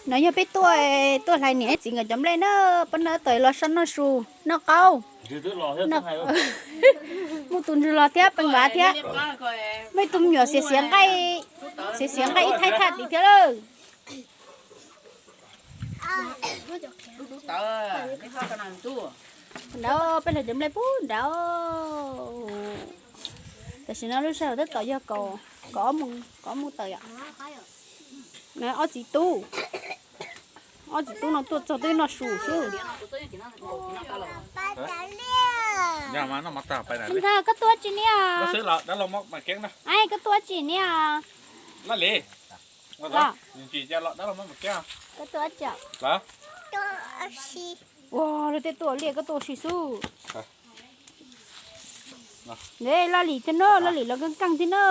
No yog peb tuaj, tuaj hlais niam txiv nkawd cov nplej na, pab no tawm los so noj su, noj qaub. Muaj tus ntswg los thiab, pes nkav thiab. Muaj tus me nyuam xiav xiav nqaij, xiav xiav nqaij ib thaij thaj tim thiab lawm. Nrad, peb hlais cov nplej pub nrad. Tam sim no lub sij hawm tab tom yog kaum, kaum ob moos tawm yom. Ob txiv tub, ob txiv tub no tuaj txog twb noj su xwb. Koj tuaj tsi niaj? Koj tuaj tsi niaj? Ua, luag tej tuaj liaj koj tuaj ua si xwb. Ne Laj Lim thiab na, Laj Lim los keej keej thiab na.